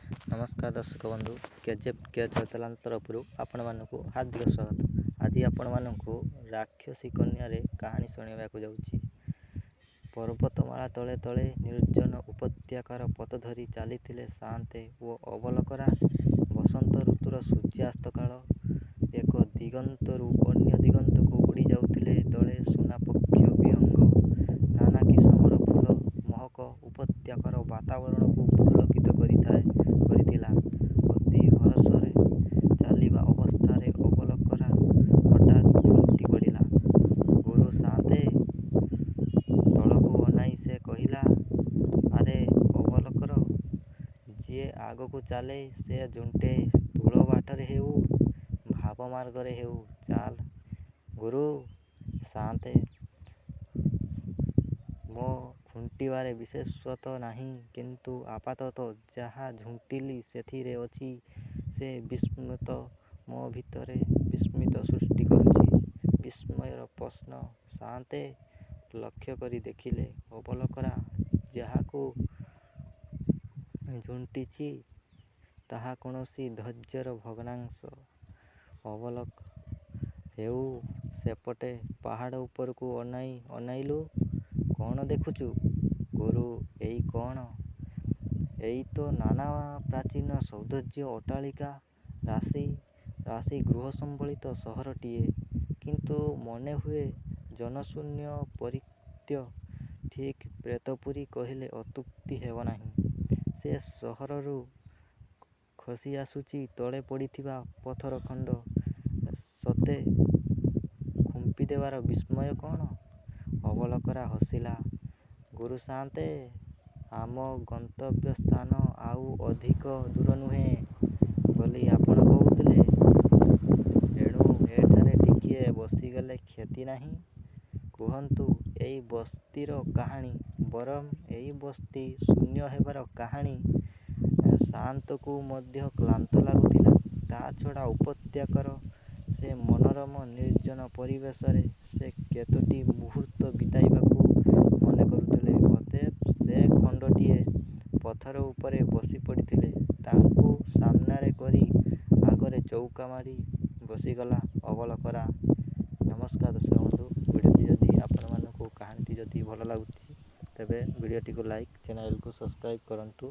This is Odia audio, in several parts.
ନମସ୍କାର ଦର୍ଶକ ବନ୍ଧୁ, କେଜେପ୍ କେ ଚ୍ୟାନେଲ୍ ତରଫରୁ ଆପଣମାନଙ୍କୁ ହାର୍ଦ୍ଦିକ ସ୍ୱାଗତ। ଆଜି ଆପଣମାନଙ୍କୁ ରାକ୍ଷସୀ କନ୍ୟାରେ କାହାଣୀ ଶୁଣାଇବାକୁ ଯାଉଛି। ପର୍ବତମାଳା ତଳେ ତଳେ ନିର୍ଜନ ଉପତ୍ୟକାର ପଥ ଧରି ଚାଲିଥିଲେ ସାଆନ୍ତେ ଓ ଅବୋଲକରା। ବସନ୍ତ ଋତୁର ସୂର୍ଯ୍ୟାସ୍ତ କାଳ। ଏକ ଦିଗନ୍ତରୁ ଅନ୍ୟ ଦିଗନ୍ତକୁ ଉଡ଼ିଯାଉଥିଲେ ଦଳେ ସୁନାପକ୍ଷ ବିହଙ୍ଗ। ନାନା କିସମର ଫୁଲ ମହକ ଉପତ୍ୟକାର ବାତାବରଣକୁ ପୁଲକିତ କରିଥିଲା। ଅତି ହରଷରେ ଚାଲିବା ଅବସ୍ଥାରେ ଅବୋଲକରା ହଠାତ୍ ଝୁଣ୍ଟି ପଡ଼ିଲା। "ଗୁରୁ ସାଆନ୍ତେ! " ତଳକୁ ଅନାଇ ସେ କହିଲା, "ଆରେ ଅବୋଲକର, ଯିଏ ଆଗକୁ ଚାଲେ ସେ ଝୁଣ୍ଟେ। ସ୍ଥୂଳ ବାଟରେ ହେଉ, ଭାବମାର୍ଗରେ ହେଉ। ଚାଲ ଗୁରୁ ସାଆନ୍ତେ! ମୋ ଝୁଣ୍ଟିବାରେ ବିଶେଷତ୍ୱ ନାହିଁ। କିନ୍ତୁ ଆପାତତଃ ଯାହା ଝୁଣ୍ଟିଲି ସେଥିରେ ଅଛି ସେ ବିସ୍ମୟ ମୋ ଭିତରେ ବିସ୍ମୟ ସୃଷ୍ଟି କରୁଛି। ବିସ୍ମୟର ପ୍ରଶ୍ନ? ସାଆନ୍ତେ ଲକ୍ଷ୍ୟ କରି ଦେଖିଲେ, ଅବୋଲକରା ଯାହାକୁ ଝୁଣ୍ଟିଛି ତାହା କୌଣସି ଧ୍ୱଜର ଭଗ୍ନାଂଶ। ଅବୋଲକରା ହେଉ, ସେପଟେ ପାହାଡ଼ ଉପରକୁ ଅନାଇଲୁ, କଣ ଦେଖୁଛୁ? ଗୁରୁ, ଏଇ କଣ? ଏଇ ତ ନାନା ପ୍ରାଚୀନ ସୌନ୍ଦର୍ଯ୍ୟ ଅଟ୍ଟାଳିକା ରାଶି ରାଶି ଗୃହସମ୍ବଳିତ ସହରଟିଏ। କିନ୍ତୁ ମନେହୁଏ ଜନଶୂନ୍ୟ, ପରିତ୍ୟକ୍ତ। ଠିକ୍ ପ୍ରେତପୁରୀ କହିଲେ ଅତ୍ୟୁକ୍ତି ହେବ ନାହିଁ। ସେ ସହରରୁ ଖସିଆସୁଛି ତଳେ ପଡ଼ିଥିବା ପଥରଖଣ୍ଡ। ସତେ, ଖୁମ୍ପିଦେବାର ବିସ୍ମୟ କଣ? ଅବୋଲକରା ହସିଲା। ଗୁରୁ ସାଆନ୍ତେ! ଆମ ଗନ୍ତବ୍ୟସ୍ଥାନ ଆଉ ଅଧିକ ଦୂର ନୁହେଁ ବୋଲି ଆପଣ କହୁଥିଲେ। ଏଣୁ ଏଠାରେ ଟିକିଏ ବସିଗଲେ କ୍ଷତି ନାହିଁ। କୁହନ୍ତୁ ଏଇ ବସ୍ତିର କାହାଣୀ; ବରଂ ଏଇ ବସ୍ତି ଶୂନ୍ୟ ହେବାର କାହାଣୀ। ସାଆନ୍ତଙ୍କୁ ମଧ୍ୟ କ୍ଳାନ୍ତ ଲାଗୁଥିଲା। ତା ଛଡ଼ା ଉପତ୍ୟକାର ସେ ମନୋରମ ନିର୍ଜନ ପରିବେଶରେ ସେ କେତୋଟି ମୁହୂର୍ତ୍ତ ବିତାଇବାକୁ ମନ କରୁଥିଲେ। ଅତଏବ ସେ ଖଣ୍ଡିଏ ପଥର ଉପରେ ବସିପଡ଼ିଥିଲେ। ତାଙ୍କୁ ସାମ୍ନାରେ କରି ଆଗରେ ଚଉକା ମାରି ବସିଗଲା ଅବୋଲକରା। ନମସ୍କାର ଦର୍ଶକ ବନ୍ଧୁ, ଭିଡ଼ିଓଟି ଯଦି ଆପଣମାନଙ୍କୁ କାହାଣୀଟି ଯଦି ଭଲ ଲାଗୁଛି, ତେବେ ଭିଡ଼ିଓଟିକୁ ଲାଇକ୍, ଚ୍ୟାନେଲକୁ ସବସ୍କ୍ରାଇବ୍ କରନ୍ତୁ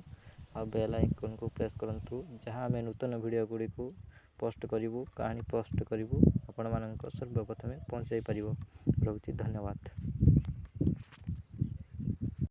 ଆଉ ବେଲ୍ ଆଇକନ୍କୁ ପ୍ରେସ୍ କରନ୍ତୁ, ଯାହା ଆମେ ନୂତନ ଭିଡ଼ିଓ ଗୁଡ଼ିକୁ ପୋଷ୍ଟ କରିବୁ, କାହାଣୀ ପୋଷ୍ଟ କରିବୁ, ଆପଣମାନଙ୍କ ସର୍ବପ୍ରଥମେ ପହଞ୍ଚାଇ ପାରିବ। ରହୁଛି, ଧନ୍ୟବାଦ।